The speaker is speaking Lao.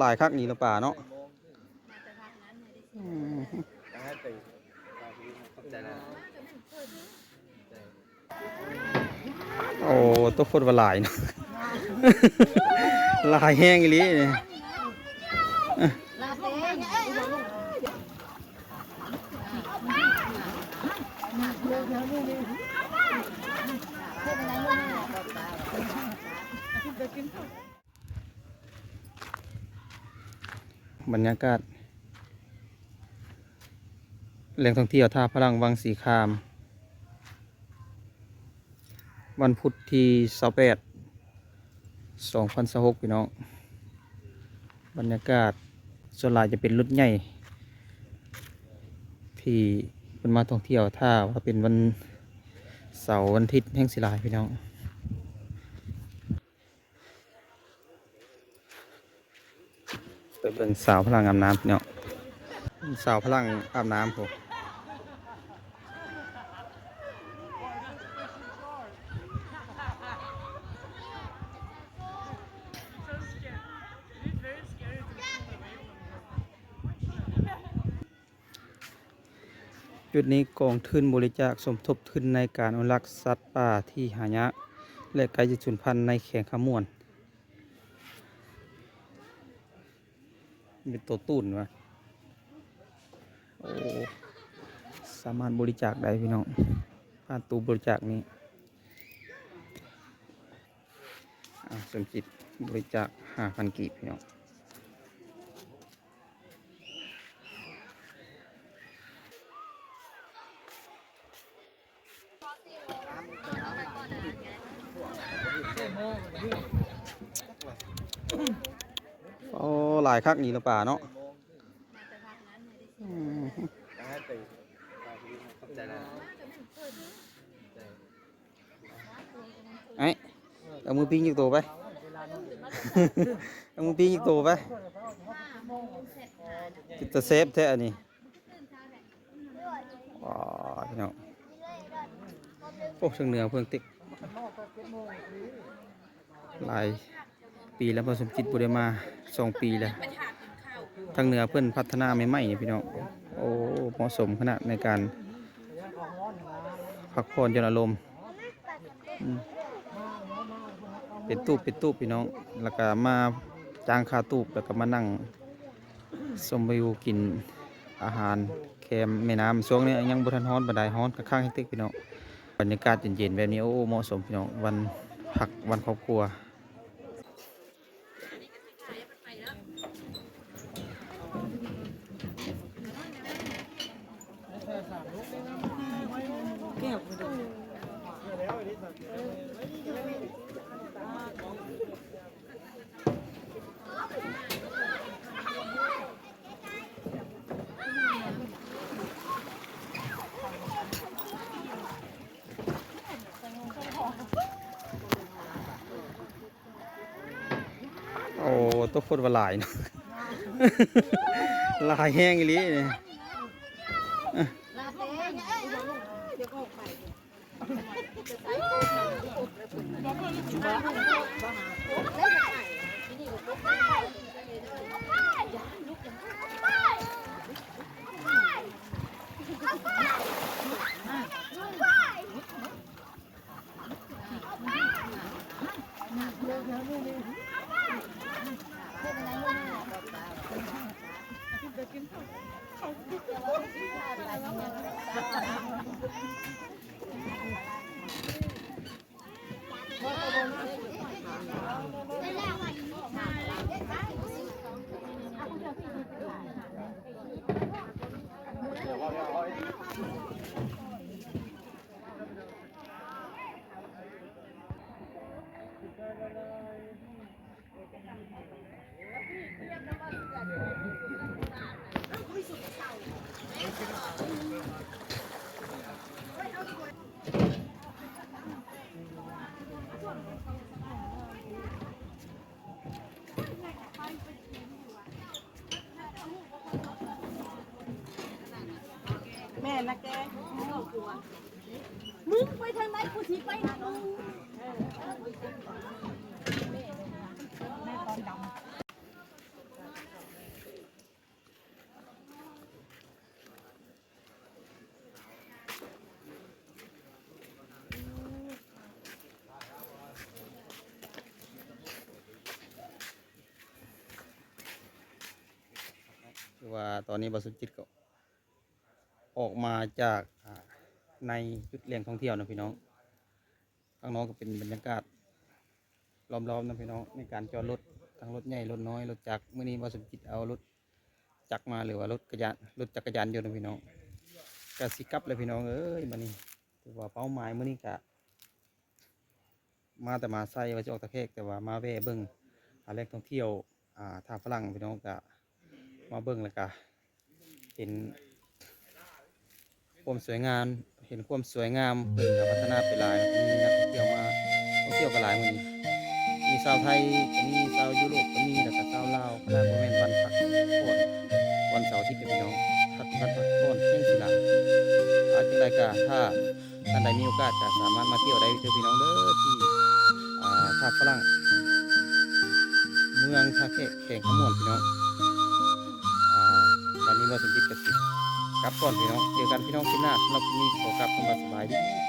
ຫຼາຍຄັກນີ້ລະປາເນາະ. ອືມ ຂອບໃຈຫຼາຍ. ໂອ້ ຕົວໂຄດວ່າຫຼາຍເນາະ ຫຼາຍແຮງອີ່ຫຼີນີ້. ບັນຍາກາດແຫຼ່ງທ່ອງທ່ຽວທ່າພະລັງວັງສີຄາມ ວັນພຸດທີຊາວແປດ ສອງພັນຊາວຫົກ ພີ່ນ້ອງ. ບັນຍາກາດສ່ວນຫຼາຍຈະເປັນລົດໃຫຍ່ທີ່ເພິ່ນມາທ່ອງທ່ຽວ, ຖ້າວ່າເປັນວັນເສົາວັນທິດແຮ່ງຊິຫຼາຍ ພີ່ນ້ອງ. ໄປເບິ່ງສາວພະລັງອາບນ້ຳເນາະ, ສາວພະລັງອາບນ້ຳພຸ້ນ. ຈຸດນີ້ກອງທຶນບໍລິຈາກສົມທົບທຶນໃນການອະນຸລັກສັດປ່າທີ່ຫາຍາກ ແລະ ໃກ້ຈະສູນພັນໃນແຂວງຄຳມ່ວນ. ເປັນໂຕຕູນວະ. ໂອ້ ສາມາດບໍລິຈາກໄດ້ພີ່ນ້ອງ, ຜ່ານຕູ້ບໍລິຈາກນີ້. ອ່າ ສົມຈິດບໍລິຈາກຫ້າພັນກີບ ພີ່ນ້ອງ. ໂອ້ ຫຼາຍຄັກນີ້ລະປາເນາະ. ອືມ ຂອບໃຈຫຼາຍ. ໄອ້ ເອົາມືປີ້ງຈັກໂຕໄປ, ເອົາມືປີ້ງຈັກໂຕໄປ. ເປັນຕາແຊບແທ້ອັນນີ້. ວ້າ ພີ່ນ້ອງ ໂອ້ ເທິງເໜືອເພິ່ນຕິກ ຫຼາຍປີແລ້ວ ພໍ່ສົມຈິດບໍ່ໄດ້ມາສອງປີແລ້ວ. ທາງເໜືອເພິ່ນພັດທະນາໃໝ່ໆນີ້ພີ່ນ້ອງ. ໂອ້ ເໝາະສົມຂະໜາດໃນການພັກຜ່ອນຢ່ອນອາລົມ. ອືມ ເປັນຕູບ ເປັນຕູບພີ່ນ້ອງ, ແລ້ວກະມາຈ້າງຄາຕູບ ແລ້ວກະມານັ່ງຊົມວິວ ກິນອາຫານແຄມແມ່ນ້ຳ. ຊ່ວງນີ້ຍັງບໍ່ທັນຮ້ອນປານໃດ, ຮ້ອນຂ້າງໆແຮງຕິກພີ່ນ້ອງ. ບັນຍາກາດເຢັນໆແບບນີ້ ໂອ້ ເໝາະສົມພີ່ນ້ອງ, ວັນພັກ ວັນຄອບຄົວ. ໂອ້ ຕົວຄົນວ່າຫຼາຍເນາະ ຫຼາຍແຮງອີ່ຫຼີນີ້. ວ່າຕອນນີ້ບ່າວສົມຈິດກໍອອກມາຈາກ ອ່າ ໃນຈຸດແຫຼ່ງທ່ອງທ່ຽວເນາະພີ່ນ້ອງ. ຂ້າງນອກກໍເປັນບັນຍາກາດລອມໆເນາະພີ່ນ້ອງ ໃນການຈອດລົດ ທັງລົດໃຫຍ່ລົດນ້ອຍລົດຈັກ. ມື້ນີ້ບ່າວສົມຈິດເອົາລົດຈັກມາ ຫຼືວ່າລົດກະຍານ ລົດຈັກກະຍານຍົນເນາະພີ່ນ້ອງ. ກະຊິກັບແລ້ວພີ່ນ້ອງເອີຍ ບັດນີ້ ຖືວ່າເປົ້າໝາຍມື້ນີ້ກະ ມາແຕ່ມະຫາໄຊວ່າຊິອອກທ່າແຂກ ແຕ່ວ່າມາແວ່ເບິ່ງ ອ່າ ແຫຼ່ງທ່ອງທ່ຽວ ອ່າ ທ່າຝຣັ່ງພີ່ນ້ອງ. ກະມາເບິ່ງແລ້ວກະເຫັນຄວາມສວຍງາມ ເຫັນຄວາມສວຍງາມ ເພິ່ນກະພັດທະນາໄປຫຼາຍ ມີນັກທ່ອງທ່ຽວມາທ່ອງທ່ຽວກະຫຼາຍມື້ນີ້ ມີຊາວໄທກະມີ ຊາວຢູໂຣບກະມີ ແລ້ວກະຊາວລາວ ຂະໜາດບໍ່ແມ່ນວັນພັກຜ່ອນ ວັນເສົາອາທິດເດ້ພີ່ນ້ອງ ພັກ ພັກຜ່ອນແຮ່ງຊິຫຼາຍ. ເອົາ ຈັ່ງໃດກະຖ້າ ທ່ານໃດມີໂອກາດກະສາມາດມາທ່ຽວໄດ້ເດີພີ່ນ້ອງເດີ ທີ່ ອ່າ ທ່າຝຣັ່ງ ເມືອງທ່າແຂກ ແຂວງຄຳມ່ວນພີ່ນ້ອງ. ອ່າ ບັດນີ້ບ່າວສົມຈິດກະຊິກັບກ່ອນພີ່ນ້ອງ ເຈີກັນພີ່ນ້ອງຄລິບໜ້າ. ສຳລັບຄລິບນີ້ຂໍກັບຄຳວ່າສະບາຍດີ.